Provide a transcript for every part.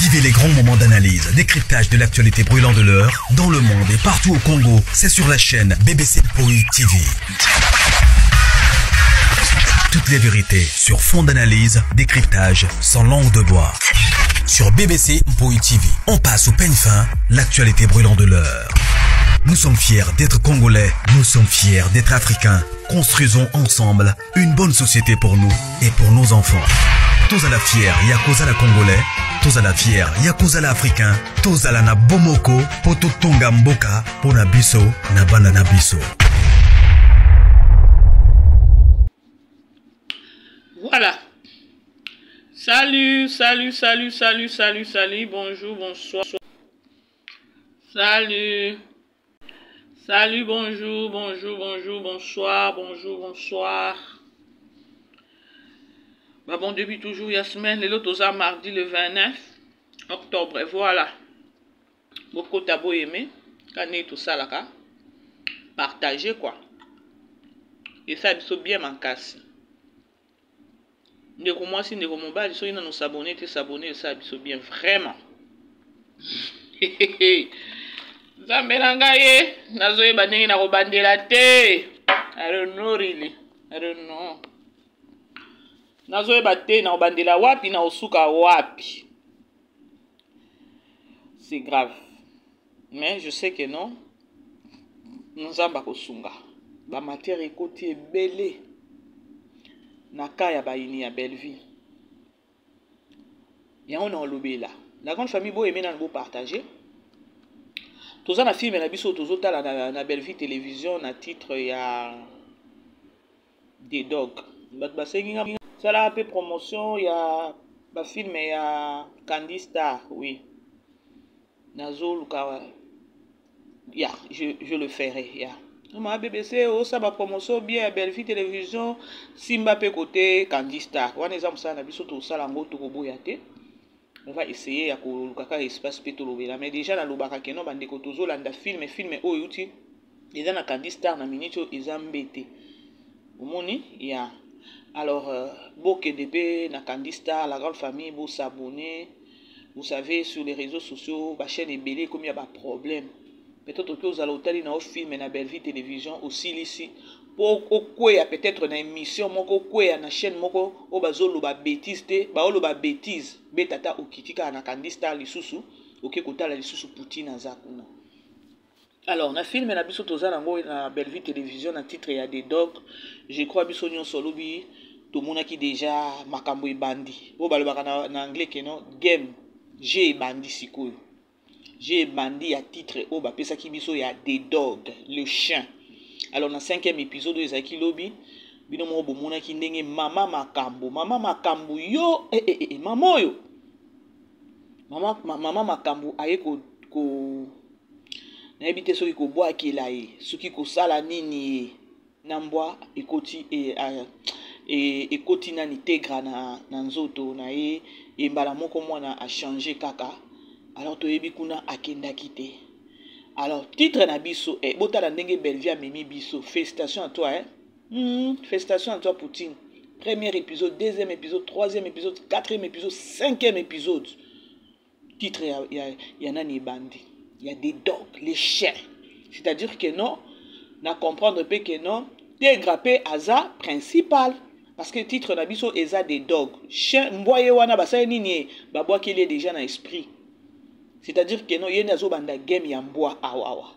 Vivez les grands moments d'analyse, décryptage de l'actualité brûlante de l'heure, dans le monde et partout au Congo. C'est sur la chaîne BBC Poi TV. Toutes les vérités sur fond d'analyse, décryptage, sans langue de bois. Sur BBC Mpoi TV, on passe au peigne fin l'actualité brûlante de l'heure. Nous sommes fiers d'être Congolais, nous sommes fiers d'être Africains. Construisons ensemble une bonne société pour nous et pour nos enfants. Tous à la fière, Yakoza la Congolais, tous à la fière, Yakoza la Africain, tous à la na Bomoko, Poto Tonga Mboka, Pona Biso, na Bana na Biso. Voilà. Salut, salut, salut, salut, salut, salut. Bonjour, bonsoir. Salut. Salut, bonjour, bonjour, bonjour, bonsoir, bonjour, bonsoir. Bah bon, depuis toujours, il y a semaine, et l'autre, mardi le 29 octobre. Voilà. Bokota boyeme, kane tosalaka, partager quoi. Esala biso bien makasi. Ndeko mwasi, ndeko mobali, soki nanu s'abonner te, s'abonner, esala biso bien vraiment. Nzambe na ngai ye, nazoyeba ndenge nakobandela te. I don't know really. I don't know. Nazoyeba te nakobandela wapi, nakosuka wapi. C'est grave. Mais je sais que non, Nzambe akosunga. Ba matière ekoti ebele na cas ya bayini ya Bellevue. Yango na olobela. La grande famille bo aimer na bo partager. Toza na film na biso tozotala na Bellevue télévision na titre ya The Dog. Bato basengi nga sala pe promotion ya ba film ya Candy Star, oui. Nazoluka ya, je le ferai ya. Ma BBC osa ba promotion bien ya Bellevue télévision simba pe côté Candy Star. Wana eza mosala na biso tosala ngo tokoboya te. On va essayer ya koluka kaka espace pe tolobela. Mais déjà nalobaka ke non bandeko tozolanda film, film oyo euti eza na Candy Star na minute oyo eza mbete. Omoni ya. Alors bokende pe na Candy Star, la grande famille, bo s'abonner. Vous savez, sur les réseaux sociaux, ba chaîne ebele comme il y a ba problème. Peut-être que vous allez otali na film na Bellevue télévision aussi ici. Po okweya peut-être na émission moko okweya na chaîne moko o bazolo ba bêtise te, ba olo ba bêtise, betata okitika na Candy Star lisusu, oke kotala lisusu Poutine aza kuna. Alors na film na biso toza nango na Bellevue télévision na titre ya The Dog, je crois biso nyonso lobi tomonaki déjà makambo ebandi. Oyo balobaka na anglais ke non game G ebandi sikoyo. G ebandi ya titre oyo bapesaki biso ya The Dog, le chien. Alors na 5e épisode oyo ezalaki lobi, bino moko bomonaki ndenge mama makambo, mama makambo yo, mama oyo. Mama, mama makambo aye ko, ko nayebi te soki kobwakela ye, soki kosala nini ye. Na mbwa ekoti, ekoti nani tegra na nzoto na ye, e mbala moko mwana a changer kaka. Alors toyebi kuna akendaki te. Alors titre na biso, botala ndenge Bellevue amemi biso. Félicitations à toi, hein. Félicitations à toi Poutine. Premier épisode, deuxième épisode, troisième épisode, quatrième épisode, cinquième épisode. Titre ya nani ebandi. Il y a des dogs, les chiens. C'est-à-dire que non, na comprendre pe que non, Tegra pe aza principal. Parce que titre na biso eza des dogs. Chien, mbwa ye wana basali nini ye? Babwakeli ye déjà na esprit. C'est-à-dire que non, ye nde azobanda game ya mbwa awawa.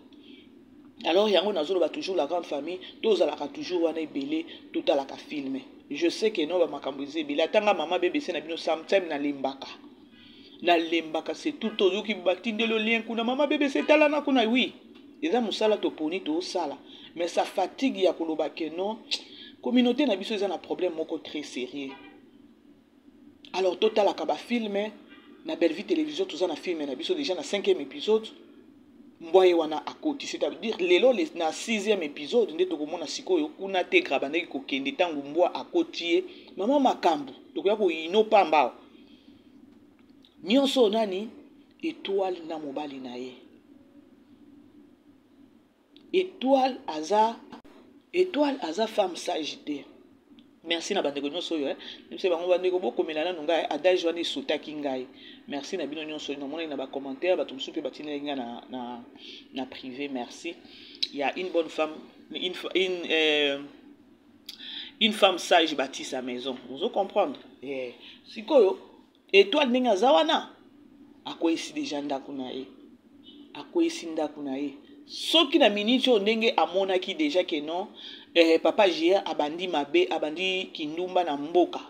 Alors yango nazoloba toujours la grande famille, tozalaka toujours wana ebele, totalaka film. Je sais que non, ba makambo eza ebele. Atanga mama BBC na bino sometime nalembaka. Nalembaka, c'est tout. Toyoki batindeli yo lien kuna, mama BBC tala na kuna, oui. Eza mosala toponi tosala. Mais ça fatigue ya koloba que non, communauté na biso eza na problème moko très sérieux. Alors totalaka ba film na Bellevue télévision, toza na film na biso déjà na 5e épisode. Mbwa ye wana akoti, c'est-à-dire lelo na 6e épisode nde tokomona sikoyo kuna Tegra bandeki kokende ntango mbwa akoti ye. Mama makambo tokoya koyino pamba nyonso nani étoile na mobali na ye. Étoile aza femme sage te. Merci na bandeko nyonso oyo, eh. Biso bango bandeko bokomela nanu ngai adage wana esotaki ngai. Merci na bino nyonso, namonaki na bacommentaire, bato mosusu mpe batindelaki ngai na privé. Merci. Ya une bonne femme, une femme sage bâtit sa maison. Ozo comprendre, yeah. Sikoyo Étoile, ndenge aza wana, akweyisi déjà ndako na ye, akweyisi ndako na ye. Soki na miniti oyo, ndenge amonaki déjà ke non, papa JR abandi mabe, abandi kindumba na mboka,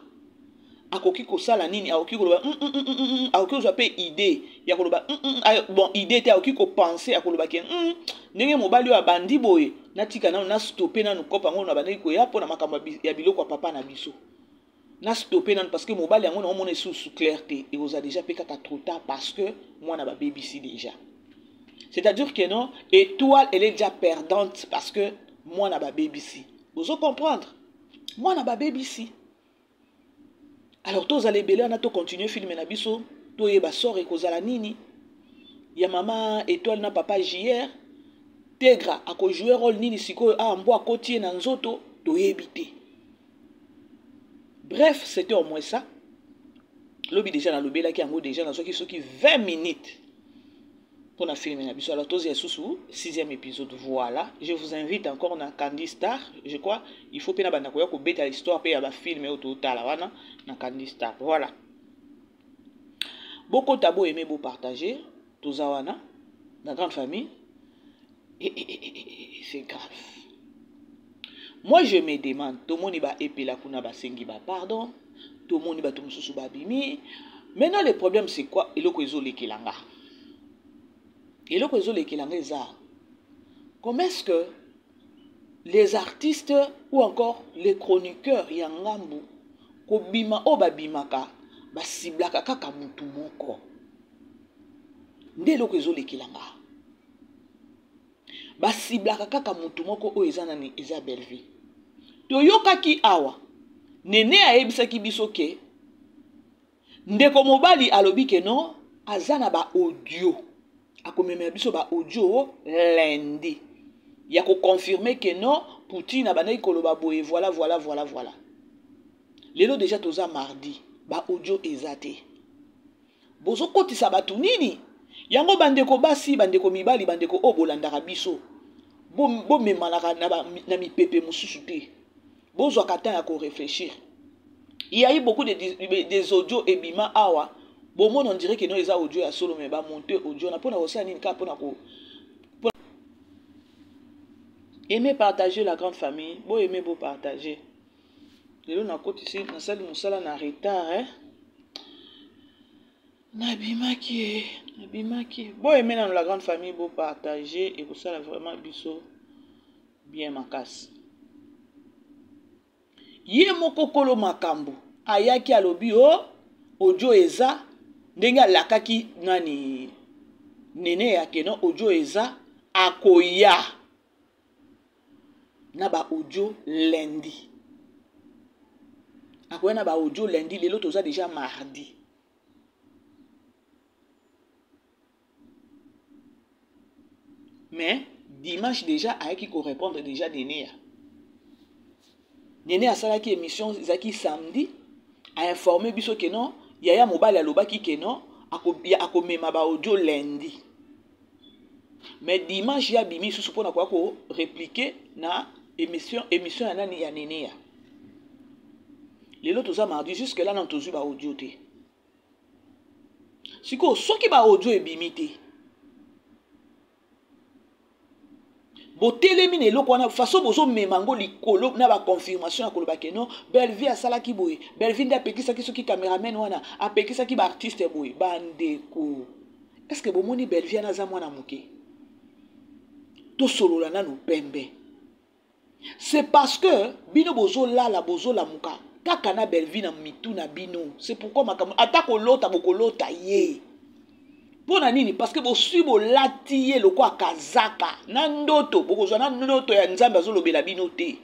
akoki kosala nini? Akoki koloba, akoki kozwa mpe idée ya koloba, bon, idée te, akoki kopenser, akoloba ke ndenge mobali oyo abandi boye, natika nanu, nastopper nanu kope yango na bandaki koya mpona makambo ya biloko ya papa na biso, na stopper nanu, parce que mobali yango naomona lisusu clair te. Ekozala déjà mpe kaka trop tard, parce que mwana babebisi déjà. C'est-à-dire que non, Étoile, elle est déjà perdante, parce que mwana babebisi. Bozo comprendre, mwana babebisi. Alors tozala ebele wana, tocontinue film na biso, toyeba sort ekozala nini ya mama Étoile na papa JR. Tegra akojouer rôle nini sikoyo? Awa mbwa akoti ye na nzoto, toyebi te. Bref, c'était au moins ça. Lobi déjà nalobelaki yango déjà, nazwaki soki 20 minutes mpona film na biso. Alors tozela lisusu sixième épisode. Voilà, je vous invite encore na Candy Star. Je crois il faut mpe na banda koya kobeta histoire mpe ya bafilm oyo totala wana na Candy Star. Voilà, bokota, boaimer, bopartager. Toza wana na grande famille. Et c'est grave. Moi, je me demande, tomoni baepela kuna basengi bapardon, tomoni bato mosusu babimi. Maintenant, le problème, c'est quoi? Eloko ezolekela nga, eloko ezolekela nga eza: comment est-ce que les artistes ou encore les chroniqueurs ya ngambu kobima oyo babimaka, basiblaka kaka mutu moko? Nde eloko ezolekela nga, basiblaka kaka mutu moko. Oyo eza nani? Eza Bellevie. Toyokaki awa Nene ayebisaki biso ke ndeko mobali alobi ke non, aza na baaudio, akomemela biso baaudio lundi ya koconfirmer ke non, Poutine abandaki koloba boye. Voilà, voilà, voilà, voilà. Lelo déjà toza mardi, baaudio eza te. Bozokotisa bato nini yango? Bandeko basi, bandeko mibali, bandeko oyo bolandaka biso, bomemanaka na mipepe mosusu te, bozwaka temps ya koréfléchir. Il y a eu beaucoup des audios ebima awa, bomona, on dirait que non, eza audio ya solo, mais bamonte audio na mpona kosala nini? Kaka mpona ko aimer, partager. La grande famille, boaimer, bopartager. Lelo nakotisi, nasali mosala na retard, eh? Nabimaki, nabimaki. Boaimer nano, la grande famille, bopartager, ekosala vraiment biso bien makasi. Ye moko kolo makambo ayaki, alobi o audio eza ndenge alakaki nani, Nene ya keno, audio eza, akoya na baaudio lundi, akoya na baaudio lundi. Lelo toza déjà mardi. Mais dimanche déjà ayaki korépondre déjà Neneya. Nene asalaki émission, ezalaki samedi, ainforme biso ke non, yaya mobali alobaki ke non, akomema baaudio lundi. Mais dimanche ye abimi lisusu mpona koya korépliquer na émission ya nani, ya Neneya. Lelo toza mardi, jusque là nano tozwi baaudio te. Sikoyo soki baaudio ebimi te, botelemi na eloko wana, façon bozomema yango likolo na baconfirmation ya koloba ke non, Bellevie asalaki boye, Bellevie nde apekisaki soki cameraman wana, apekisaki baartiste boye. Bandeko, est ce que bomoni Bellevie wana aza mwana moke? Tosolola nanu pembe. C'est parce que bino bozolala, bozolamuka kaka na Bellevie na mitu na bino. C'est pourquoi makambo ata kolota, bokolota ye. Mpo na nini? Parce que bosui, bolati ye lokola kazaka na ndoto. Bokozwa na ndoto ya Nzambe azolobela bino te,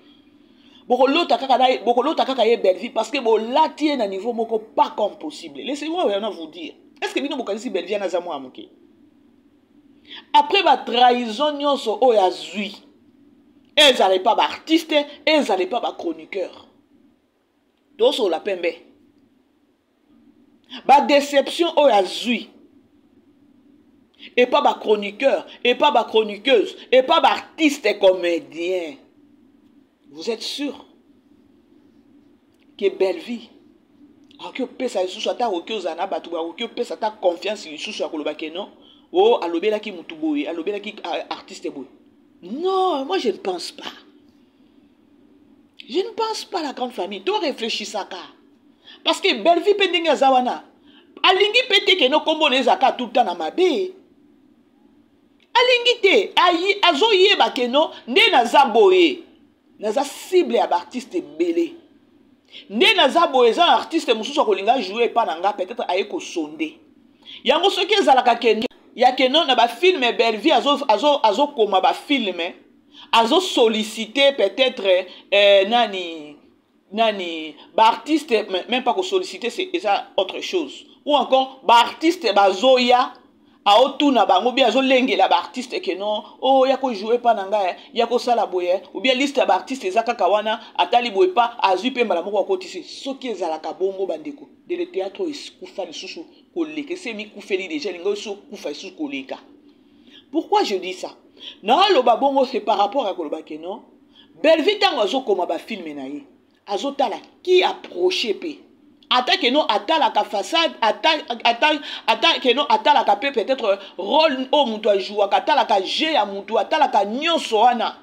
bokolota kaka, bokolota kaka ye Bellevie, parce que bolati ye na niveau moko pas comme possible. Laissez-moi vraiment vous dire, est ce que bino bokanisi Bellevie wana aza mwana moke? Après batrahison nyonso oyo azwi, ezala epa baartiste, ezala epa bachroniqueur. Tosolola pembe. Ba déception oyo azui epa ba chroniqueur, epa ba chroniqueuse, epa ba artiste et comédien. Vous êtes sûr que Bellevue akoki opesa lisusu, ata akoki ozala na bato, akoki opesa ata confiance lisusu ya koloba ke non, oh, alobelaki mutu boye, alobelaki artiste boye? Non, moi je ne pense pas. Je ne pense pas. La grande famille, to réfléchissaka, parce que Bellevue mpe ndenge aza wana, alingi mpe te keno nkombo na ezalaka tout le temps na mabe. Alingi te, azoyeba keno nde naza boye, naza cible ya baartiste ebele. Nde naza boye, eza na artiste mosusu akolinga jouer epa na nga, peut-être aye kosonde yango. Soki ezalaka ke ya keno na bafilme, Bellevue azokoma azo, azo bafilme, azosollicite peut-être nani nani, baartiste, même pas kosolliciter, c'est eza autre chose, ou encore baartiste bazoya, aotuna bango bien, azolengela baartiste ke non, o oh, ya kojoue mpa na ngai, ya kosala boye, ou bien liste ya baartiste eza kaka wana, atali boye pa azwi mpe mbala moko akotisi. Soki ezalaka bongo, bandeko de le théâtre oyo ekufa lisusu koleka, esi emikufeli déjà, elingi oyo okufa lisusu koleka. Pourquoi je dis ça? Naoloba bongo, c'est par rapport ya koloba ke non, Bellevue ntango azokoma bafilme na ye, azotala qui approche mpe, ata ke no atalaka façade, ata ke no atalaka mpe peut-être rôle oyo moto ajouaka, atalaka jeu ya motu, atalaka nyonso wana.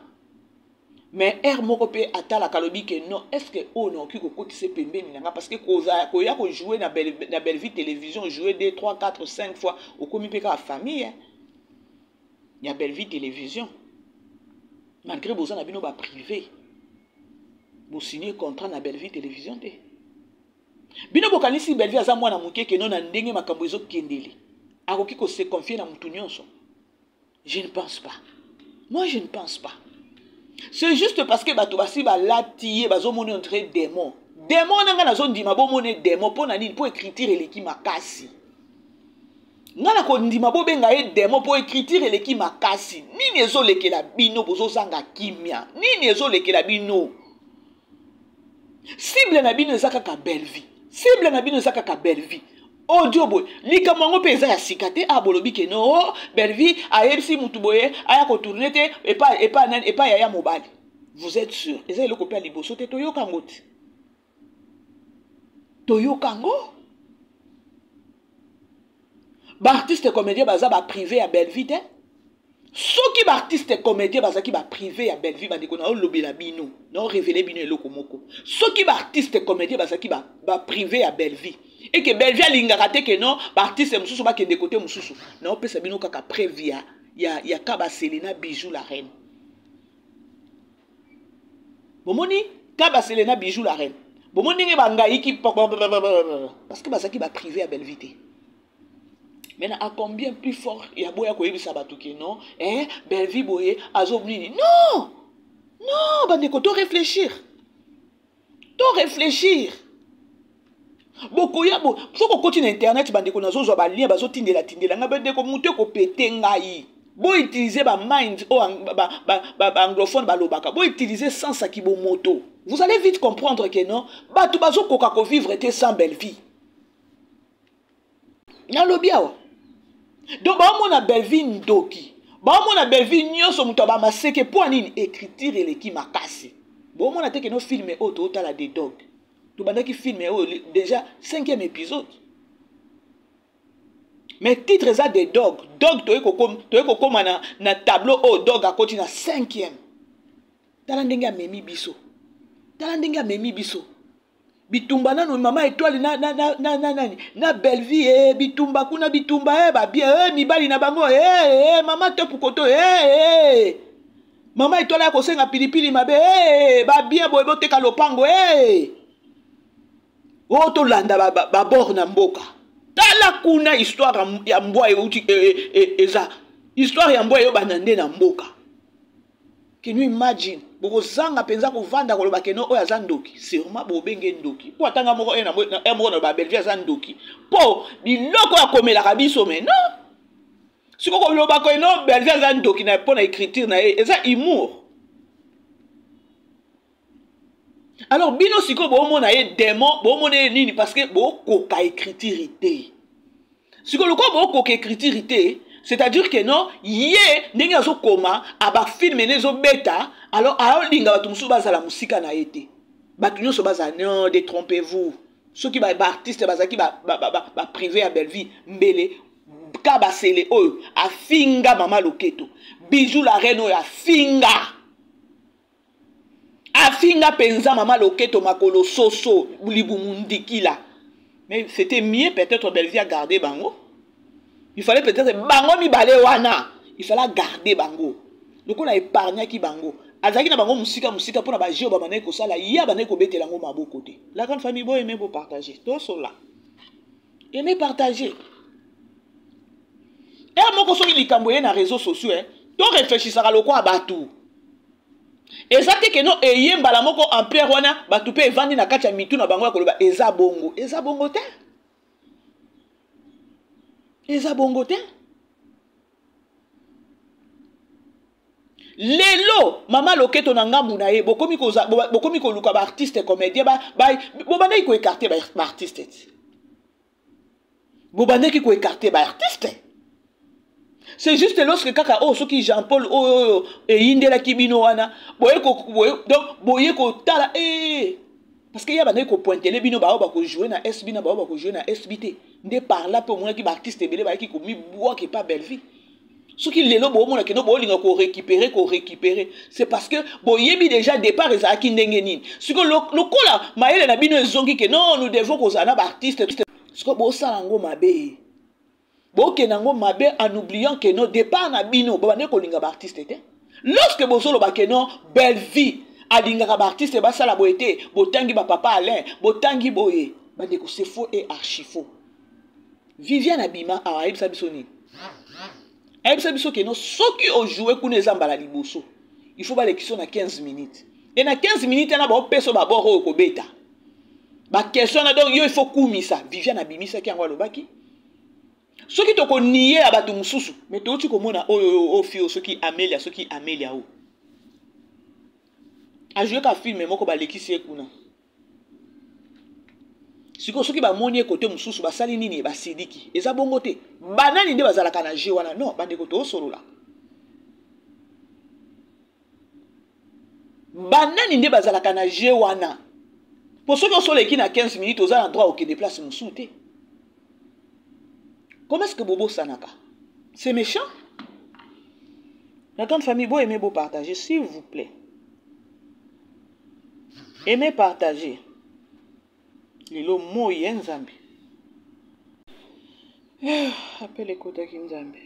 Mais aire moko mpe atalaka, alobi ke non, est ce que oyo nakoki kokotisa pembeni na nga? Parce que koya kojoue na Bellevue Télévision, jouer 2, 3, 4, 5 fois, okomi mpe kaka famille, eh? Ya Bellevue Télévision, malgré boza na bino baprivé, bosigne contrat na Bellevue Télévision te. Bino bokanisi Bellevue aza mwana moke keno na ndenge makambo ezokendele akoki kose confier na motu nyonso? Je ne pense pas, moi je ne pense pas. C'est juste parce que bato basi balati ye, bazomona entre démon. Démon na ngai nazondima bomona démon. Mpo na nini? Mpo écriture eleki makasi. Ngai na kondima bobenga ye démon mpo écriture eleki makasi. Nini ezolekela bino? Bozozanga kimia. Nini ezolekela bino? Cible na bino eza kaka Bellevue, cible na bino eza kaka Bellevue. Audio boye, likambo yango mpe eza ya sika te. A bolobi ke no, oh, Bellevue ayebisi mutu boye aya kotourne te epa epa nani, epa yaya mobali. Vous êtes sûr? Eza eloko mpe ya liboso te toyoka yango te, toyoka yango. Baartiste comédien baza baprivé ya Bellevue te. Soki baartiste comédien bazalaki baprivé ya Bellevue, bandeko, naolobela bino, naorévéler bino eloko moko: soki baartiste comédien bazalaki baprivé ya Bellevue, eke Bellevue alingaka te ke non, baartiste mosusu bakende kote mosusu, naopesa bino kaka preuve ya Kabasele na Bijou la Reine. Bomoni Kabasele na Bijou la Reine, bomoni ndenge bangaiki, parce que bazalaki baprivé ya Bellevue te. Maintenant, à combien plus fort ya boya koyebisa bato ke non, eh, Bellevue boye azo nini? Non, non, bandeko, to réfléchir, to réfléchir. Bokoya bo soki okoti na internet, bandeko, nazozwa balien, bazotindela tindela ngai. Bandeko, motu ekopete ngai. Boutilize bamind oyo baanglophone balobaka, boutilize sens ya kibomoto. Vous allez vite comprendre que non, bato bazokoka kovivre te sans Bellevue. Nalobi awa, donc baomona Bellevue ndoki, baomona Bellevue nyonso moto ya bamaseke. Mpo nini? Écriture eleki makasi. Bomona te keno film oyo tootala de dog, tobandaki film oyo déjà cinquième épisode, mais titre eza de dog dog. Toye kokóma na tableau oyo, dog akoti na cinquième. Tala ndenge amemi biso, tala ndenge amemi biso. Bitumba nano, mama Étoile na nani, na Bellevue, bitumba kuna, bitumba, babie, mibali na bango, mama Topu koto, mama Étoile ya kosenga pilipili mabe, babie boye, boteka lopango, oyo tolanda babord na mboka. Tala kuna, histoire ya mbwa euti, eza histoire ya mbwa eyobanda nde na mboka. Can you imagine? Bokozanga mpenza kovanda koloba keno oyo aza ndoki. Sûrement bobenge ndoki, mpo atanga moko moko na babelvi aza ndoki, mpo biloko oyo akomelaka biso. Mais non, sikoyo koloba keno Belvi aza ndoki mpo na écriture na ye, eza humour. Alors bino sikoyo boomona ye démon, boomona ye nini, parce que bokoka écriture te. Sikoyo lokola bokoka écriture te, c'est-à-dire que non, ye ndenge azokoma abafilme nde ezobeta, alors aolinga bato mosusu bazala mosika na ye te, bato nyonso bazala. Non, détrompez-vous. Soki baartiste bazalaki baprivé ya Bellevie, mbele ka basele oyo afinga mama Loketo, Bijou la Reine oyo afinga, afinga mpenza mama Loketo makolo soso, libumu ndikila. Mais c'était mieux peut-être Bellevie a garder bango. Il fallait peut-être bango mibale wana, il fallait garder bango lokola épargnaki bango, azalaki na bango mosika mosika mpona bajeu babandaki kosala, ye abandaki kobetela yango maboko te. La grande famille, bo aimer, bopartage, tosola, aime, partage. Ere moko soki likambo eye na réseaux sociaux, to réfléchisaka lokola bato. Eza te que non, eye mbala moko ampleur wana, bato mpe evandi na kati ya mitu na bango ya koloba eza bongo. Eza bongo te, eza bongo te. Lelo mama Loketo na ngambu na ye, bokomi koluka baartiste comédien. Bobandaki koécarter baartiste ti, bobandaki koécarter baartiste. C'est juste lorsque kaka oyo soki Jean Paul oyo oyo eyindelaki bino wana, boye donc boye kotala e, parce que ya bandaki kopointele bino bao bakojoue na SB na bao bakojoue na SB te. Nde par là mpe omonaki baartiste ebele bayaki komibwaka epa Bellevie. Soki lelo boomona que non, boolinga korécupérer, korécupérer, c'est parce que boyebi déjà départ ezalaki ndenge nini. Sikoyo lokola mayele na bino ezongi que non, nous devons kozala na baartiste, sikoyo bosala yango mabe, bokende yango mabe en oubliant que non, départ na bino bobandeki kolinga baartiste te. Lorsque bozoloba que non, Bellevie alingaka baartiste basala boye te, botangi bapapa Alain, botangi boye, bandeko, c'est faux et archi faux. Viviane abima awa, ayebisa biso nini? Ayebisa biso que non, soki ojoue kuna eza mbala liboso, il faut balekisa na 15 minutes, e na 15 minutes wana baopesa babord oyo kobeta baquestion wana. Donc yo, il faut kumisa. Viviane abimisaki yango, alobaki soki tokoniye ya bato mosusu. Mais touti komona oyo oyo soki Amelia, soki Amelia oyo ajoue ka film moko, balekisi ye kuna. Sikoyo soki bamoni ye kote mosusu, basali nini? Basidiki. Eza bongo te. Banani nde bazalaka na jeu wana? Non, bandeko, toosolola. Banani nde bazalaka na jeu wana? Po soki osoleki na 15 minutes, oza na droit okende place mosusu te. Comment est-ce que bobosanaka? C'est méchant. La grande famille, bo aimer, bo partager, s'il vous plaît. Aimez, partager. Lelo moi ya Nzambe, appel ekotaki. Nzambe,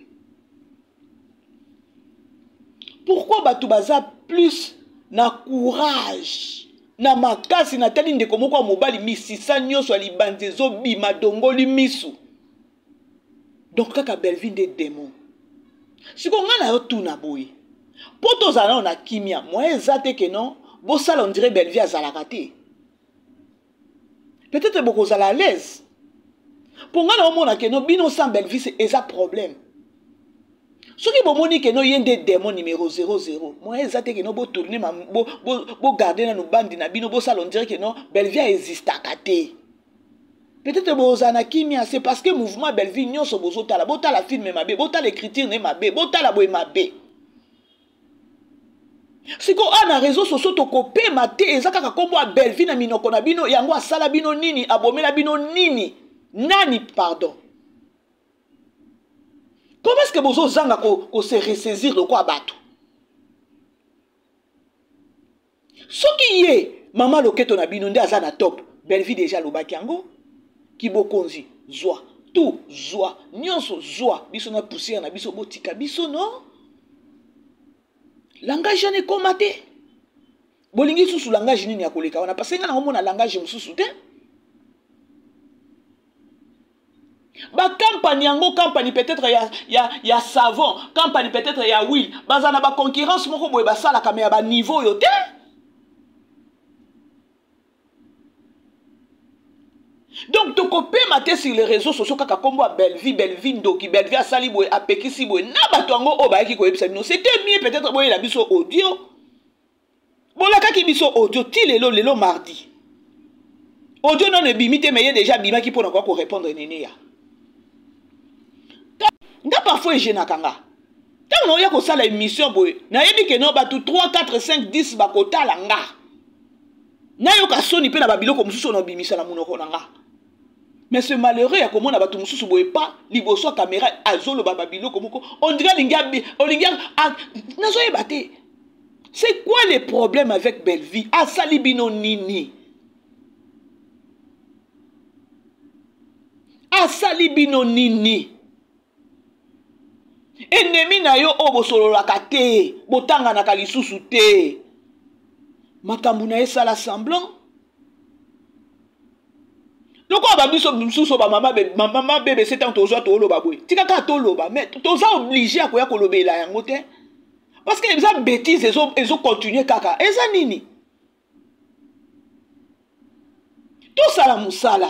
pourquoi bato baza plus na courage na makasi? Natali ndeko moko ya mobali, misisa nyonso ya libanzi ezobima, dongoli misu. Donc kaka Bellevie nde démon. Sikoyo ngai na yo tuna boye, mpo tozala nano na kimia, moyen eza te que non, bosala on dirait Bellevie azalaka te, peut-être bokozala à l'aise. Mpo ngai na omona que non, bino sans Bellevie eza problème. Soki bomoni que non, ye nde démon numéro 00, moyen eza te que non, botourne, bogarde nanu bandi na bino, bosala on dirait que non, Bellevie aexistaka te, peut-être bozala na kimia. C'est parce que mouvement Bellevie nyonso bozotala, botala film mabe, botala écriture ne mabe, botala boye mabe. Sikoyo awa na réseau sociaux tokopema te, eza kaka nkombo ya Bellevie na minoko na bino. Yango asala bino nini? Abomela bino nini? Nani? Pardon, comment est ce que bozozanga kose ressaisir lokola bato? Soki ye mama Loketo na bino nde aza na top, Bellevie déjà alobaki yango, kibokonzi zwa tout, zwa nyonso, zwa biso na poussière na biso, botika biso. Non, langage wana ekóma te. Bolingi susu langage nini ya koleka wana? Parce ngai naomona langage mosusu te. Bakampani yango, kampani peut-être ya savon, kampani peut-être ya huile, baza na baconcurrence moko boye basalaka, mais ya baniveau oyo te. Donc tokopema te sur les réseaux sociaux, kaka nkombo ya Bellevie, Bellevie ndoki, Bellevie asali boye, apekisi boye. Na bato yango oyo bayaki koyebisa bino, c'était mieux peut-être boyela biso audio. Bolakaki biso audio ti lelo, lelo mardi. Audio nano ebimi te, mais ye déjà abimaki mpo na koya korépondre Neneya. Nga parfois egenaka nga ntango naoya kosala émission boye, nayebi ke no bato 3 4 5 10 bakotala nga, nayoka soni mpe na babiloko mosusu oyo naobimisa na monoko na nga. Mais ce malheureux ya komona bato mosusu boye pa liboso ya kamera azoloba babiloko moko, on dirait alingi, olingi, nazoyeba te. C'est quoi le problème avec Bellevue? Asali bino nini? Asali bino nini? Ennemi na yo oyo bosololaka te, botanganaka lisusu te, makambo na ye esala semblant lokola babiso mosusu bamama BBC. Ntango tozwa toloba boye, tika kaka toloba, mais toza obligé ya koya kolobela yango te, parce que eza bêtise ezocontinue kaka. Eza nini? Tosala mosala.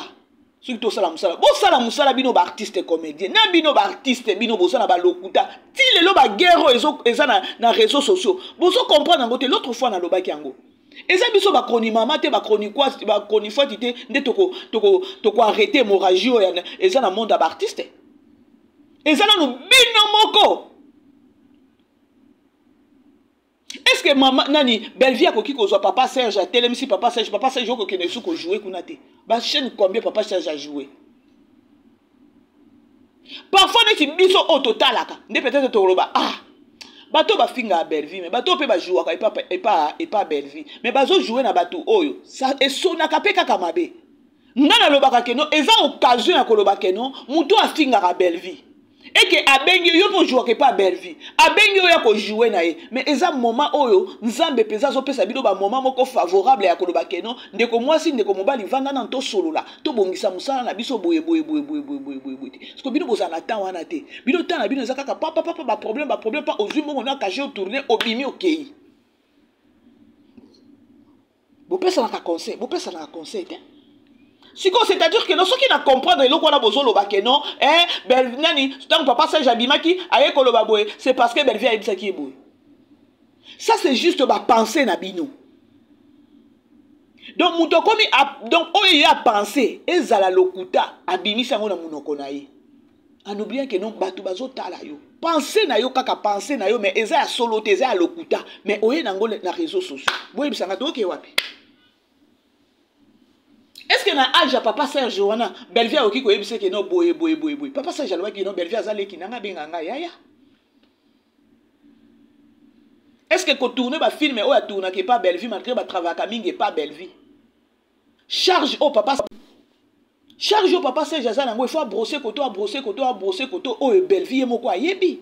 Soki tosala mosala, bosala mosala. Bino baartiste comédien na bino baartiste, bino boza na balokuta ti lelo. Baguerre oyo eza na réseaux sociaux, bozocomprendre yango te. L'autre fois nalobaki yango, eza biso bacronimama te, bacronifati te nde tokoarrêter hémorragie oyo eza na monde ya baartiste. Eza nanu bino moko. Est ce que mama nani Bellevie akoki kozwa papa Serge, atelemisi papa Serge? Papa Serge okokende su kojouer kuna te. Bachaîne combien papa Serge ajoue? Parfois neti biso oyo totalaka nde peut-être tokoloba: ah, bato bafingaka Bellevie, mais bato mpe bajouaka epa Bellevie, mais bazojoue na bato oyo esonaka mpe kaka mabe. Nga nalobaka que non, eza occasion ya koloba que non, moto afingaka Bellevie eke abengi yo mpo ojouaka epa Bellevie, abengi oyo ya kojoue na ye. Mais eza moment oyo Nzambe mpenza azopesa bino bamoment moko favorable ya koloba que non, ndeko mwasi, ndeko mobali, vanda nanu, tosolola, tobongisa mosala na biso boye boye boye boye boye boye boye boye te. Parce que bino bozala na temps wana te. Bino temps na bino eza kaka papa papa, baproblème, baproblème. Pa ozwi mbongo na cachet, otourne, obimi, okei. Bopesanaka conseil, bopesanaka conseil te. Sikoyo, c'est-à-dire que non, soki na comprendre eloko wana bozoloba que non, eh, bel nani, ntango papa Serge abimaki aye koloba boye, c'est parce que Bellevie ayebisaki ye boye. Ça, c'est juste bapense na bino. Donc moto akomi, donc oyo ye apense ezala lokuta, abimisi yango na monoko na ye, en oubliant que non, bato bazotala yo. Pense na yo kaka pense na yo, mais eza ya solo te, eza ya lokuta, mais oye nango na réseau sociaux. Boyebisanga, toyoke wapi? Est ce que na age ya papa Serge wana, Bellevie akoki koyebisa que non, boye boye boye boye? Papa Serge alobaki: non, Bellevie aza leki nanga, abenga ngai yaya. Est ce que kotourne bafilme oyo atournaka epa Bellevie, malgré batravaka mingi epa Bellevie, charge oyo papa charge oyo papa Serge aza nango, il faut abrosser koto, abrosser koto, abrosser koto oyo Bellevie ye moko ayebi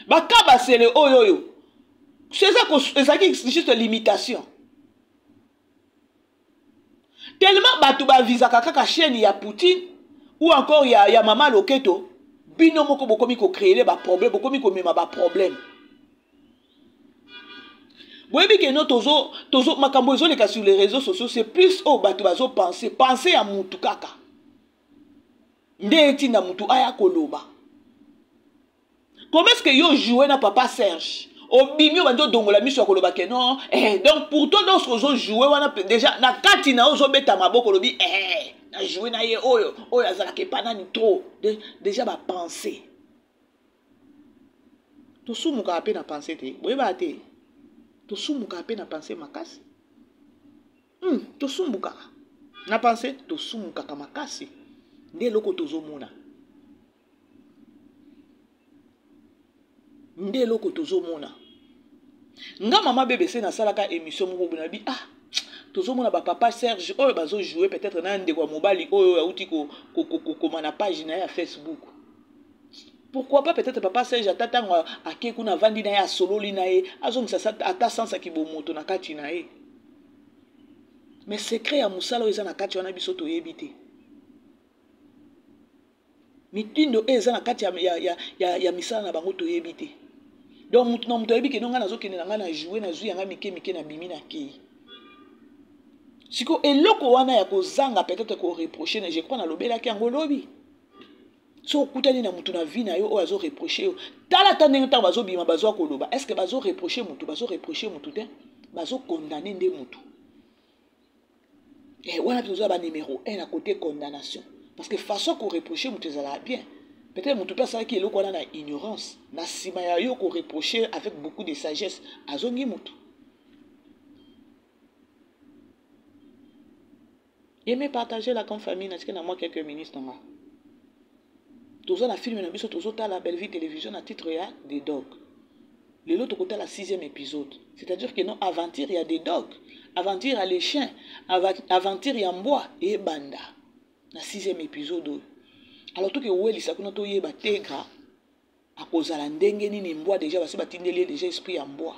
bakabasele oyo ezalaki juste limitation, tellement bato bavizaka kaka chaîne ya Poutine ou encore ya mama Loketo. Bino moko bokomi kocréer baproblème, bokomi komema baproblème. Boyebi que non, tozo, tozo makambo ezoleka sur les réseaux sociaux, c'est plus oyo bato bazopense, pense ya mutu kaka nde etinda mutu aya koloba. Comment est ce que yo joue na papa Serge, obimi, obandi odongola miso ya koloba que non, eh, donc pour toi, lorsque ozojoue wana, déjà na kati na yo ozobeta maboko, olobi: eh, na joue na ye oyo, oyo azalaka epa nani. Trop déjà bapense, tosumukaka mpe na pense te. Boyebaka te, tosumukaka mpe na pense makasi. Tosumbukaka na pense, tosumukaka makasi. Nde eloko tozomona, nde eloko tozomona. Nga mama BBC nasalaka émission moko boye, nabi: ah, tozomona bapapa Serge oyo bazojoue peut-être na ndeko ya mobali oyo auti kokoma na page na ye ya Facebook. Pourquoi pas peut-être papa Serge, ata ntango ake kuna, avandi na ye, asololi na ye, azongisa ata sansaki bomoto na kati na ye. Mais secret ya mosala oyo eza na kati wana, biso toyebi te. Mitindo oyo eza na kati ya misala na bango, toyebi te. Donc mutu na moto ayebi que non, ngai nazokende na ngai na joue, nazwi yanga mike mike, na bimi, na kei. Siko eloko wana ya kozanga peut-être koreproche, je crois nalobelaki yango lobi. Soki okutani na mutu na vie na yo oyo azo reprocher yo, tala ata ndenge ntango bazobima bazwa koloba, est ce que bazo reprocher mutu? Bazo reprocher mutu te, bazo condamner nde mutu. Eh, wana toza ba numéro 1 na côté condamnation, parce que façon ko reprocher mutu ezalaka bien. Peut-être mutu mpe asalaki eloko wana na ignorance, na nsima ya yo ko reprocher avec beaucoup de sagesse, azongi mutu. Aimez, partager la grande famille, natika na mwa quelques minutes na nga. Toza na film na biso tozotala Bellevue Télévision na titre ya The Dog. Lelo tokotala 6e épisode. C'est-à-dire que non, aventure ya The Dog, aventure ya les chiens, aventure ya mbwa ebanda na 6e épisode oyo. Alors toke welisa kuna toyeba Tegra akozala ndenge nini. Mbwa deja basi batindeli ye deja esprit ya mbwa.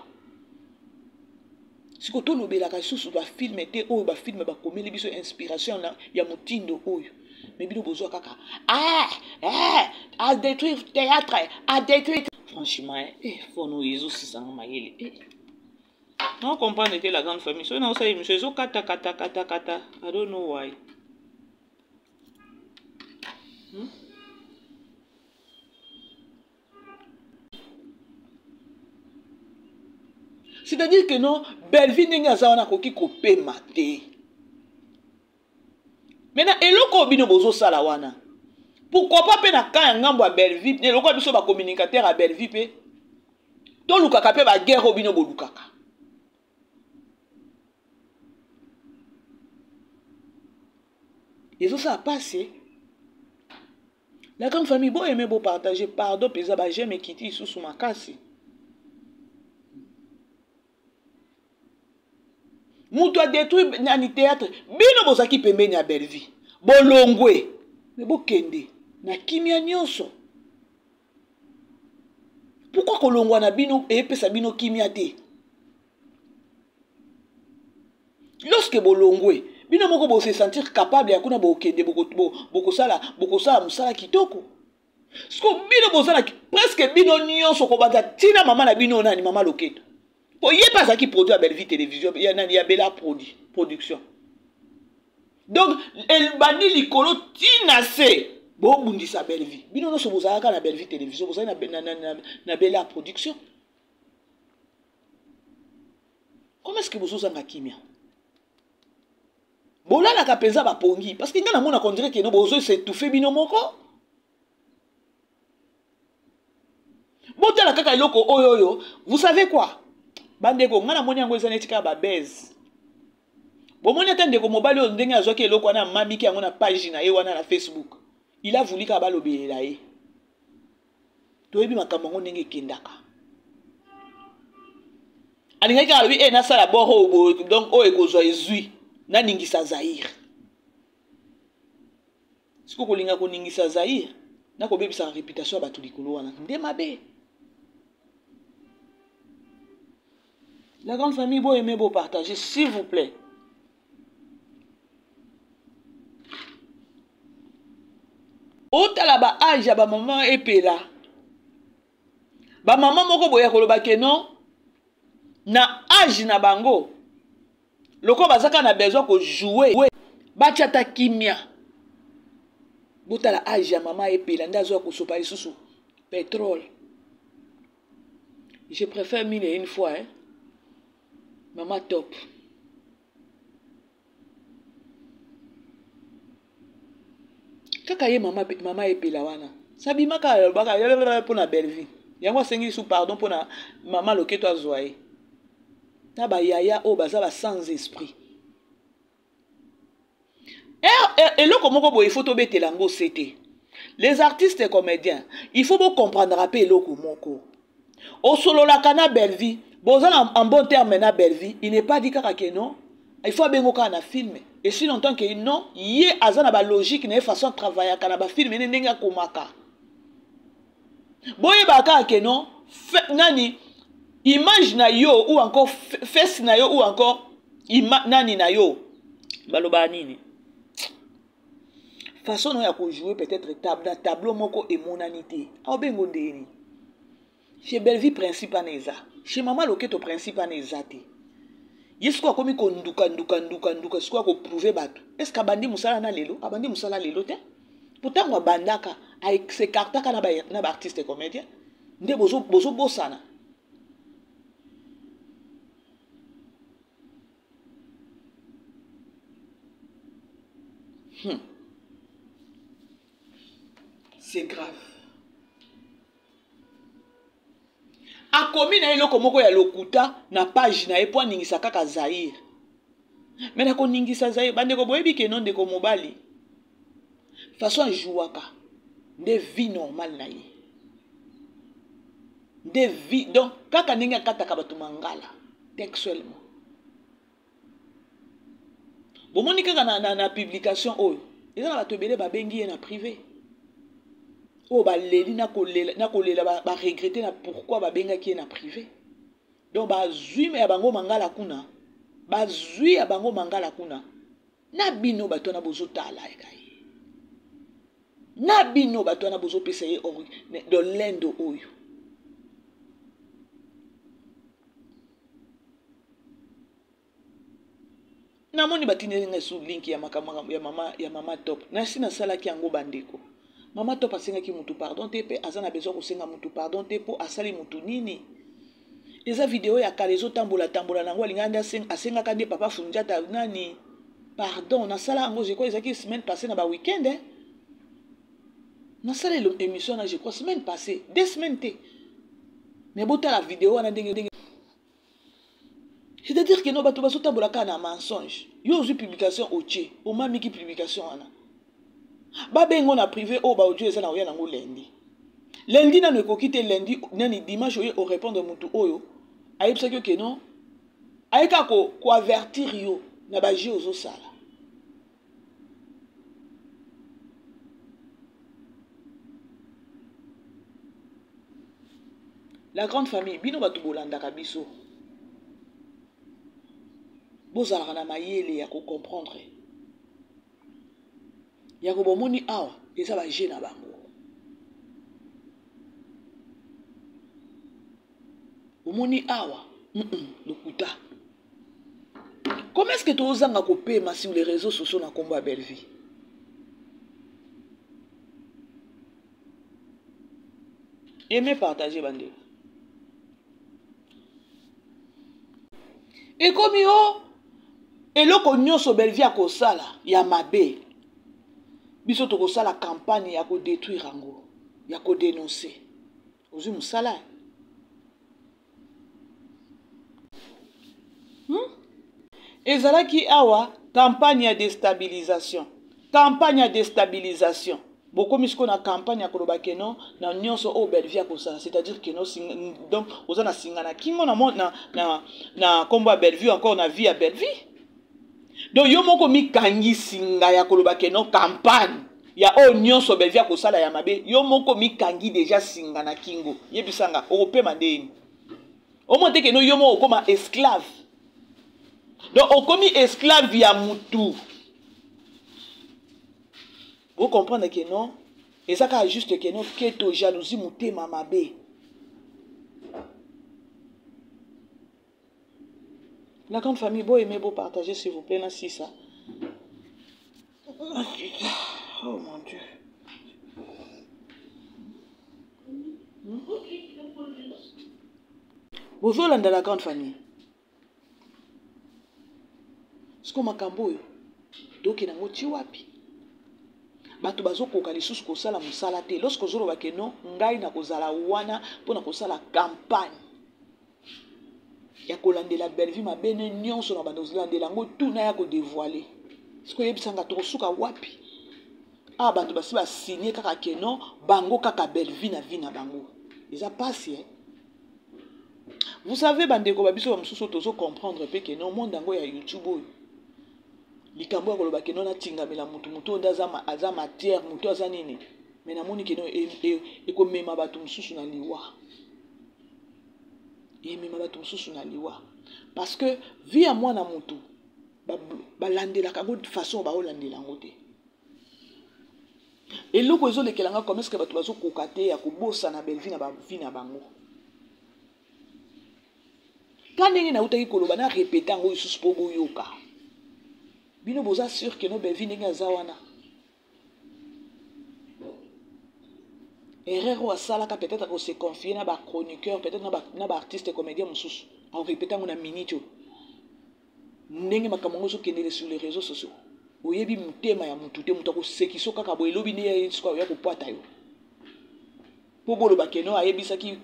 Siko tolobelaka lisusu bafilme te, oyo bafilme bakomeli biso inspiration ya motindo oyo. Mais bino bozwa kaka ah, ah, a détruire théâtre, a détruire. Franchement, eh, fono ezosisanga mayele eh. Non comprendre te la grande famille. Soki naosala émission ezokata kata kata kata, I don't know why. C'est-à-dire que non, Bellevue ndenge aza wana akoki kopema te. Maintenant eloko oyo bino bozosala wana, pourquoi pas mpe na camp ya ngambo ya Bellevue, eloko ya biso ba communicateur ya Bellevue mpe tolukaka mpe ba guerre oyo bino bolukaka. Ezosala pasi. La grande famille, bo aimer, bo partager, pardon peza ba j'aime ekiti lisusu makasi. Mutu a détruit nani théâtre, bino bozaki pembeni ya Bellevue, bolongwe, mais bokende na kimia nyonso. Pourquoi kolongwa na bino epesa bino kimia te? Lorsque bolongwe, bino moko bo se sentir capable ya kuna bokende bokosala bokosala mosala kitoko. Siko bino bozala presque bino nyonso kobanda tina mama na bino nani mama Loketo. Po ye pe azalaki produit ya Bellevue Télévision ya nani ya Bella produit production. Donc ebandi likolo tina se bobundisa Bellevue. Bino nyonso bozalaka na Bellevue Télévision, bozali na Bella production. Comment est-ce que bozozanga kimia? Bolalaka mpenza bapongi, parce que nga namona qu'on dirait que no bozo s'étouffer bino moko. Botala kaka eloko oyo oyo, vous savez quoi? Bandeko, nga namoni yango eza neti kaka ba buzz. Bomoni ata ndeko mobali oyo ndenge azwaki eloko wana, amamiki yango na page na ye wana na Facebook. Il a voulu kaka balobelela ye. Toyebi makambo yango ndenge ekendaka. Alingaki kaka alobi, eh, nasala bord oyo boye, donc oyo ekozwa ezwi, naningisa Zaïre. Siko kolinga koningisa Zaïre, nakobebisaka réputation ya bato likolo wana nde mabe. La grande famille, bo aimer, bo partager, s'il vous plaît. Otala ba âge ya ba maman epela. Ba maman moko boya koloba ke non na âge na bango loko bazaka na besoin ko jouer batia ta kimia. Botala âge ya maman epela nde azoya kosopa lisusu pétrole. Je préfère mille et une fois, hein. Maman top. Kaka ye mama, mama epela wana sabimaka alobaka mpo na Bellevue, yango asengi lisusu pardon mpo na mama Loketo azwa ye na bayaya oyo baza ba sans esprit. Eloko moko boye il faut tobetela yango sete. Les artistes et comédiens, il faut bocomprendre mpe eloko moko. Osololaka na Bellevue, boza na en bon terme na Bellevue, il n'est pas dit kaka que non, il faut abengo kaka na film. Et si longtemps que non, ye aza na ba logique na ye façon travaillaka na ba film ne ndenge akomaka. Boyeba kaka que non, nani image na yo ou encore face na yo ou encore nani na yo baloba nini? Façon na ya ko jouer peut-être na tableau moko emonani te. Aobengo ndeni. Chez Bellevue principe wana eza. Chez Mama Loketo principe wana eza te. Ye sikoyo akomi konduka nduka nduka nduka sikoyo akoprouver bato. Est-ce que abandi mosala na lelo? Abandi mosala lelo te. Po ntango abandaka, Asecartaka na baartiste comédien nde bozobosana. C'est grave. Akomi na eloko moko ya lokuta na page na ye mpo aningisa kaka Zaire. Me na koningisa Zaire, bandeko boyebi ke no ndeko mobali façon ajouaka nde vie normale na ye nde vie, donc kaka ndenge akataka bato mangala textuellement. Bomoni kaka na publication oyo eza na bato ebele babengi ye na privé oyo baleli na kolela, ba regretter na pourquoi babengaki ye na privé. Donc bazwi ya bango mangala kuna, bazwi ya bango mangala kuna na bino bato wana bozotala ye, na bino bato wana bozopesa ye lolendo oyo. Namoni batindeli ngai su link ya makambo ya mama Top. Nasi nasalaki yango bandeko. Mama Top asengaki mutu pardon te, mpe aza na besoin kosenga mutu pardon te mpo asali mutu nini. Eza video ya kala ezotambola tambola nango, alingaka nde asengaka nde papa Funjata nani pardon. Nasala yango, je crois ezalaki semaine passée na ba week-end, eh? Nasala émission na, je crois semaine passée, 2 semaines te. Mais botala video wana ndenge ndenge, c'est-à-dire que no bato bazotambola kaka na mensonge. Yo ozwi publication, otie omamiki publication wana, babengo na privé oyo baaudio eza na oya nango lundi. Lundi nano ekoki te, lundi nani, dimanche oye orépondre motu oyo ayebisaki yo ke non, aye kaka koavertir yo na bajeu ozosala. La grande famille, bino bato bolandaka biso, bozalaka na mayele ya kocomprendre ya ko bomoni awa eza bajeu na bango. Omoni awa lokuta. Comment est-ce que tozanga kopema sur les réseaux sociaux na nkombo ya Bellevie? Aimez, partager bandeko. Ekomi o eloko nyonso Bellevie akosala ya mabe, biso tokosala campagne ya kodétruire yango, ya kodénoncer. Ozwi mosala, Ezalaki awa campagne ya déstabilisation, campagne ya déstabilisation. Bokomi sikoyo na campagne ya koloba ke non, na nyonso oyo Bellevie akosala, c'est-à-dire ke non, donc oza na singa na kingo na nkombo ya Bellevie, encore na vie ya Bellevie. Donc yo moko mikangi singa ya koloba ke non, campagne ya oyo nyonso Bellevie akosala ya mabe. Yo moko mikangi déjà singa na kingo. Yebisanga, okopema ndeni? Omona te ke no, yo moko okóma esclave? Donc okomi esclave ya mutu. Bocomprendre ke non, eza kaka juste ke non, keto, jalousie, motema mabe. La grande famille, bo aimer, bo partager, s'il vous plaît. Na sisa. Oh mon Dieu. Bozolanda la grande famille. Siko makambo oyo tokende yango ti wapi? Bato bazokoka lisusu kosala mosala te. Lorsque ozoloba ke non, ngai nakozala wana mpona kosala campagne ya kolandela Bellevue mabene nyonso na bando ozolandela yango tuna ya kodévoiler, siko oyebisanga tokosuka wapi? Awa bato basi basigne kaka ke non, bango kaka Bellevue na vie na bango. Eza pasi, eh? Vous savez, bandeko babiso bamosusu tozocomprendre mpe ke non, monde yango ya YouTube oyo, likambo ya koloba ke non, natingamela motu, motu oyo nde aza matière, motu aza nini, me namoni ke non, ekomema bato mosusu na liwa, emema bato mosusu na liwa, parce que vie ya mwana motu balandelaka yango façon baolandela yango te. Eloko ezolekela nga, comme est-ce bato bazokoka te ya kobosana Bellevie na bavie na bango? Ka ndenge nautaki koloba, na répéter yango lisusu mpo boyoka. Bino boza sûr ke no, Bellevie ndenge aza wana. Erreur oyo asalaka peut-être ako se confier na ba chroniqueur, peut-être na ba artiste comédien mosusu, akorepete yango na minute oyo ndenge makambo yango ezokendele sur les réseaux sociaux. Oyebi motema ya motu te, moto akosekiso kaka boye, elobi nde ye sikoyo akoya kopwata yo mpo boloba keno ayebisaki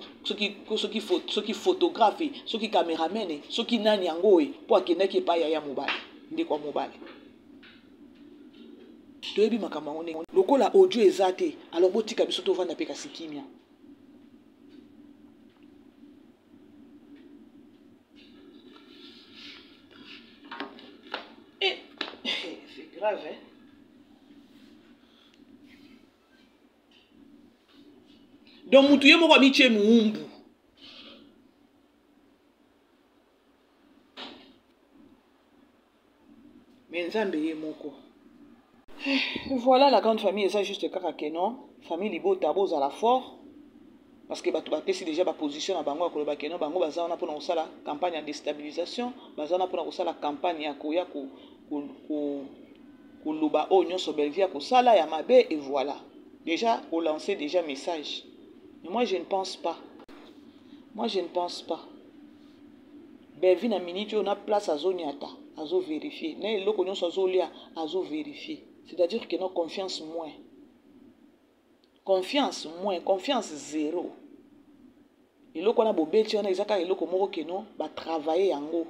soki photographe, soki cameraman, soki nani yango oye, mpo akendaki epai ya mobali, ndeko ya mobali. Toyebi makambo yango ndenge lokola audio eza te, alors botika biso tovanda mpe kasi kimia. Eh, c'est grave, hein? Donc mutu ye moko amitie muumbu. Mais Nzambe ye moko. Voilà la grande famille, eza juste kaka que non, famille libota bozala fort parce que bato bapesi déjà ba position na bango ya koloba que non, bango baza wana mpona kosala campagne ya déstabilisation, baza wana mpona kosala campagne ya koya koloba oyo nyonso Bellevue ya kosala ya mabe, et voilà. Déjà, on lançait déjà message. Mais moi, je ne pense pas. Moi, je ne pense pas. Bellevue na minute oyo na place azoniata, azo vérifier. Na eloko nyonso azolia, azo vérifier. C'est-à-dire que non, confiance moins. Confiance moins, confiance zéro. Eloko wana bobeti wana eza kaka eloko moko ke non, ba travailler yango.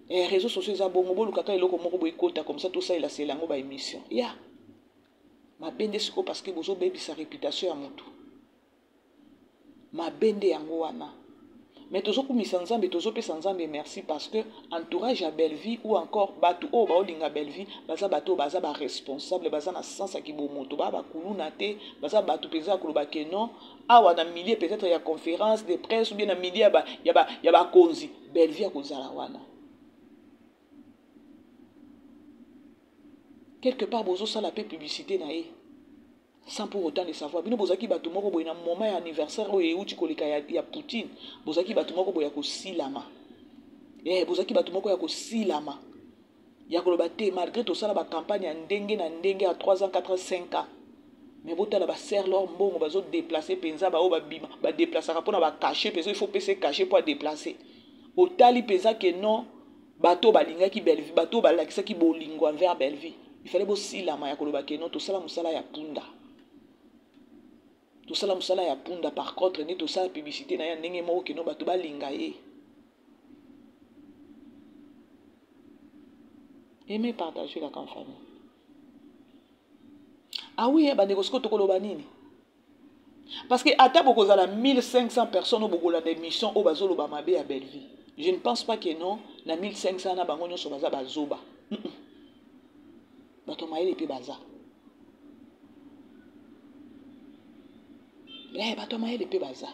Et réseaux sociaux eza bongo, boluka kaka eloko moko boyekota comme ça tosalela sela yango ba émission. Ya. Mabe nde sikoyo parce que bozobebisa réputation ya motu. Mabe nde yango wana. Mais tozokumisa Nzambe, tozopesa Nzambe merci parce que entourage ya Bellevue ou encore bato oyo baolinga Bellevue baza bato oyo baza ba responsable, baza na sens ya kibomoto, ba bakuluna te, baza bato mpenza ya koloba ke non, awa na milieu peut-être ya conférence de presse ou bien na milieu ya bakonzi, Bellevue akozala wana. Quelque part bozosala pe publicité na ye sans pour autant le savoir. Bino bozaki bato moko boye na moment ya anniversaire oyo euti koleka ya Poutine, bozaki bato moko boye ya kosilama. Bozaki bato moko ya kosilama. Ya koloba te malgré tosala ba campagne ya ndenge na ndenge ya 3 ans, 4 ans, 5 ans. Mais botala ba serre leur mbongo bazo déplacer penza ba oyo ba bima, ba déplaçaka pona ba cacher penza, il faut pese cacher pour déplacer. Otali penza que non, bato balingaki Bellevue, bato balakisaki bolingo envers Bellevue. Il fallait bosilama ya koloba ke non, tosala mosala ya punda. Tosala mosala ya punda, par contre nde tosala publicité na ya ndenge moko ke non, bato balinga ye. Aimez, partager la grande famille. Ah oui, hein, bandeko siko tokoloba nini? Parce que ata bokozala 1500 personnes oyo bokolanda émission oyo bazoloba mabe ya Bellevue. Je ne pense pas que non, na 1500 na bango nyonso baza bazoba. Bato mayele pe baza. Bato mayele pe baza.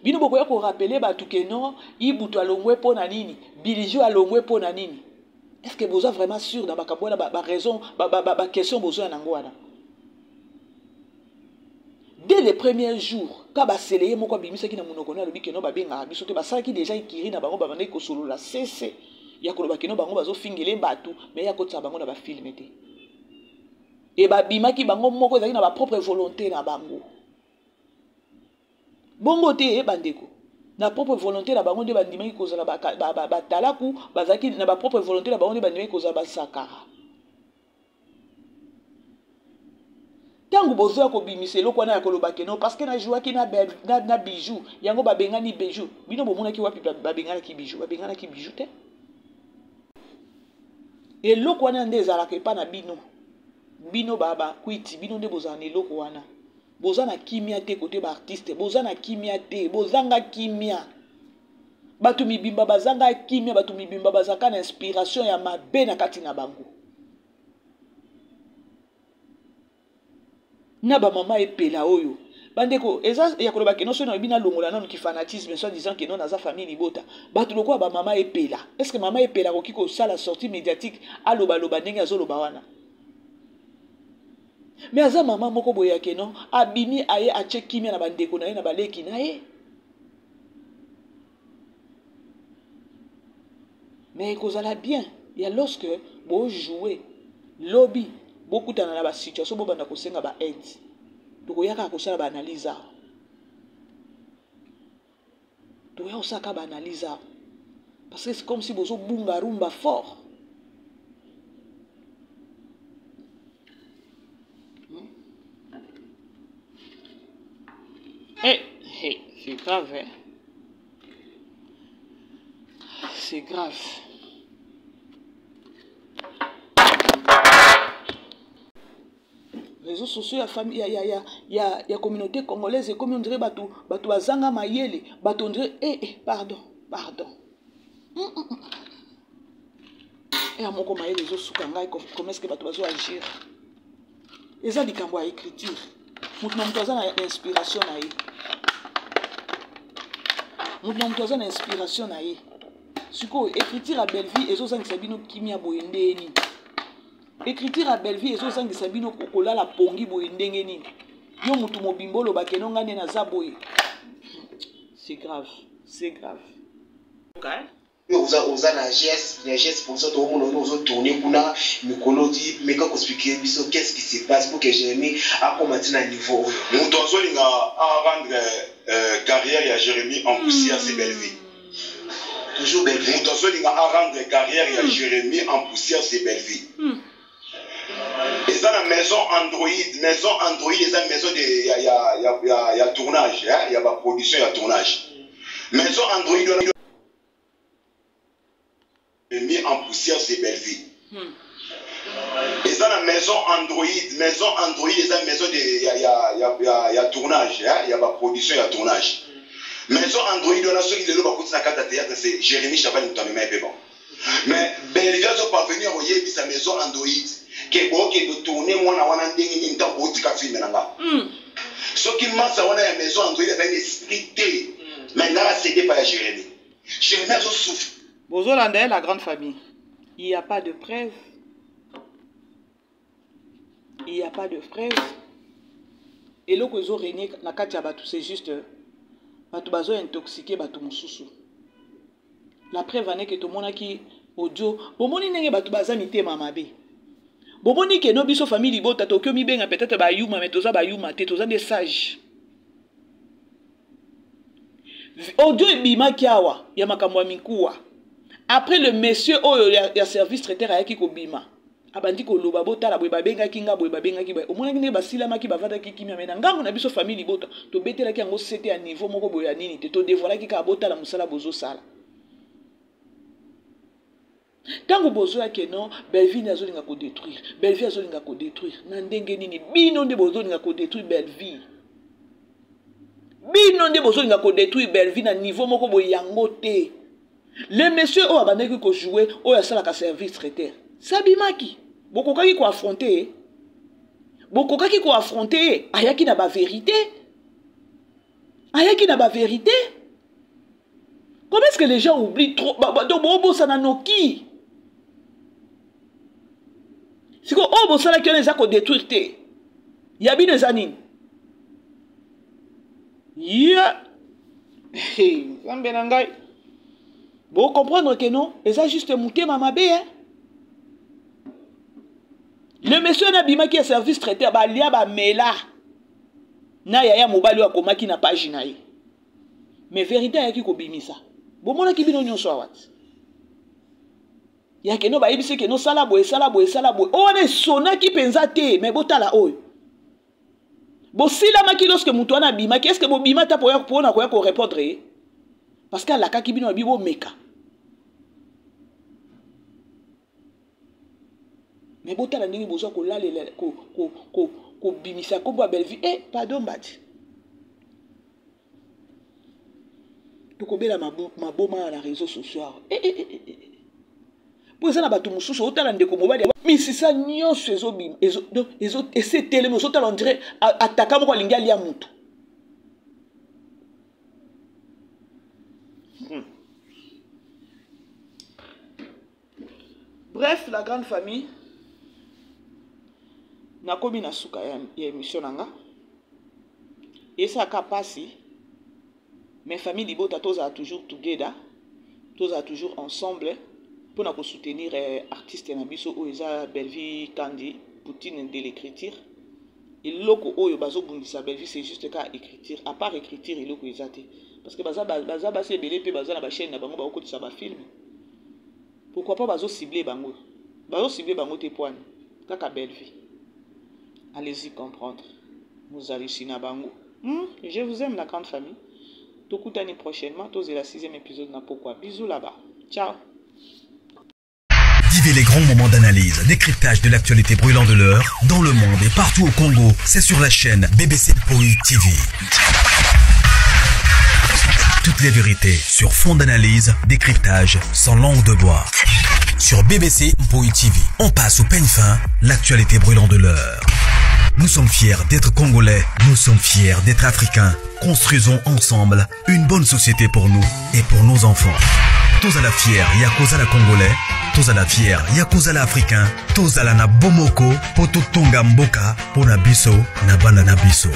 Bino bokoya ko rappeler bato que non, Ibutu alongwe po na nini, Bilijou alongwe po na nini. Est-ce que boza vraiment sûr dans makambo wana, ba raison, ba question bozo na ngo wana? Dès les premiers jours, ka ba seleye moko abimisaki na monoko na alobi ke non, babengaka biso te, basalaki déjà ikiri na bango, babandaki kosolola sese ya koloba ke non, bango bazofingele bato, mais ya kotisa bango na ba film te. E babimaki bango moko ezalaki na ba propre volonté na bango. Bongo te, e bandeko, na propre volonté na bango nde bandimaki kozala batalaku, bazalaki na ba propre volonté na bango nde bandimaki kozala basakara. Tango bozoya kobimisa eloko wana ya koloba ke non, parce que na jouaki na bijou, yango babengani bijou. Bino bomonaki wapi babenganaki bijou? Babenganaki bijou te. Eloko wana nde ezalaka epa na bino. Bino ba bakwiti, bino nde bozala na eloko wana. Boza na kimia te côté ba artiste, boza na kimia te, bozanga kimia. Bato mibimba bazanga kimia, bato mibimba bazaka na inspiration ya mabe na kati na bango. Na ba mama epela oyo. Bandeko, eza ya koloba ke non, soki nalobi nalongola nanu ki fanatisme, soit disant ke non, naza famille libota. Bato lokola ba mama epela. Est-ce que mama epela akoki kosala sortie médiatique, alobaloba ndenge azoloba wana? Mais aza mama moko boye ya ke non, abimi aye atie kimia na bandeko na ye, na baleki na ye. Mais ekozala bien ya lorsque bojoue lobi bokutana na basituation, bobanda kosenga ba aide, tokoya kaka kosala baanalyse awa, tokoya kosala kaka baanalyse awa, parce que c'est comme si bozobunga rumba fort. Eh, hey, c'est grave, hein? C'est grave. Réseaux sociaux ya famille ya ya ya ya, ya communauté congolaise ekomi on dirait bato bato bazanga mayele, bato on dirait eh, eh pardon, pardon. Ya moko mayele ezosuka ngai, comment est-ce que bato bazo agir? Eza likambo ya écriture, moto na moto aza na inspiration na ye, moto na moto aza na inspiration na ye. Sikoyo écriture ya Bellevie ezozangisa bino kimia boye ndenge nini? Écriture ya Bellevie ezozangisa bino kolala pongi boye ndenge nini? Yo motu mobimba oloba keno ngai nde naza boye. C'est grave, c'est grave, okay? Oza oza na GS, na GS pour ça tokomona oyo ozotourne kuna mikolo ti meka koexplike biso qu'est-ce qui se passe pour que Jérémie akoma ti na niveau oyo. Moto azolinga arendre carrière ya Jérémie en poussière, c'est Bellevie. Toujours Bellevie. Moto azolinga arendre carrière ya Jérémie en poussière, c'est Bellevie. Eza na maison Android. Maison Android eza maison de ya, ya, ya, ya, ya tournage, hein? Ya baproduction ya tournage. Maison Android wana mis en poussière, c'est Bellevie. Eza na maison Android. Maison Android eza maison de ya, ya, ya, ya, ya tournage, hein? Ya baproduction ya tournage. Maison Android wana, soki lelo bakoti na kati ya théâtre, c'est Jérémie Chaval moto amema ye mpe. Bon, mais Bellevie azoparvenir koyebisa maison Android ke bookende tourne mwana wana ndenge nini ntango bootika film na nga? Soki masa wana ya maison Android azali na esprit te, mais nga acédé pa ya Jérémie. Jérémie azosouffre. Bozolanda ye, la grande famille, il y a pas de preuve, il y a pas de preuve. Eloko ezorégner na kati ya bato, c'est juste bato bazointoxiquer bato mosusu. La preuve ane ke tomonaki audio, bomoni ndenge bato baza mitema mabe. Bomoni ke no biso famille libota tokoki omibenga peut-être bayuma, mais toza bayuma te, toza nde sage. Audio ebimaki awa ya makambo ya mikuwa. Après, le monsieur oyo ya service traiteur ayaki kobima, abandi koloba: "Botala boye, babengaki nga boye, babengaki boye." Omonaki ndenge basilamaki, bavandaki kimia. Mais na ngambo na biso famille libota, tobetelaki yango sete ya niveau moko boye ya nini te, todévoilaki kaka: botala mosala bozosala. Ntango bozoya ke non, Bellevie azolinga kodétruire, Bellevie azolinga kodétruire, na ndenge nini? Bino nde bozolinga kodétruire Bellevie, bino nde bozolinga kodétruire Bellevie na niveau moko boye yango te. Le monsieur oyo abandaki kojouer, oyo asalaka service traiteur, sabimaki, bokokaki koaffronter ye, bokokaki koaffronter ye. Ayaki na bavérité, ayaki na bavérité. Comment est-ce que les gens oublient trop? Donc bobosana noki. Sikoyo oyo bosalaki wana eza kodétruire te? Ya bino eza nini? Ye Nzambe na ngai, bocomprendre ke non, eza juste motema mabe, hein? Le monsieur wana abimaki ya service traiteur, balia, bamela na yaya mobali oyo akomaki na page na ye. Mais vérité ayaki kobimisa, bomonaki bino nyonso awa ti ya keno bayebisi keno sala boye, sala boye, sala boye. Oyo wana esonaki mpenza te. Mais botala oyo bosilamaki lorsque moto wana abimaki. Est-ce bobima ata mpona koya korépondre ye? Parce que alakaki bino, abi bomeka. Mais botala ndenge bozwa kolalela kobimisa nkombo ya Bellevue. E pardon, mbati tokobela maboma na réseau sociaux awa. Eh, eh, eh, eh. Mpo eza na bato mosusu, otala ndeko mobali, misisa nyonso ezobima, ese etelemi, ozotala on dirait ataka moko alingi alia motu. Bref, la grande famille, nakomi na suka ya émission na nga. Esalaka mpasi, mais famille libota, tozala toujours together, tozala toujours ensemble. mpona kosoutenir eh, artiste na biso oyo eza Bellevue Kandi, Poutine de l'écriture. Eloko oyo bazobundisa Bellevue, c'est juste ka écriture. À part écriture, eloko eza te, parce que baza, baza basi ebele mpe baza na bachaîne na bango, bakokotisa bafilm. Pourquoi pas bazocible bango? Bazocible bango te poani kaka Bellevue? Allez-y comprendre, mozalisi na bango. Je vous aime, la grande famille. Tokutani prochainement. Tozela sixième épisode na pokwa. Bisous là-bas, ciao. Vivez les grands moments d'analyse, décryptage de l'actualité brûlante de l'heure, dans le monde et partout au Congo. C'est sur la chaîne BBC Poi TV. Toutes les vérités sur fond d'analyse, décryptage, sans langue de bois. Sur BBC Mpoi TV, on passe au peigne fin l'actualité brûlante de l'heure. Nous sommes fiers d'être Congolais, nous sommes fiers d'être Africains. Construisons ensemble une bonne société pour nous et pour nos enfants. Tozala fier ya kozala Congolais, tozala fier ya kozala Africain, tozala na bomoko po totonga mboka mpo na biso na bana na biso.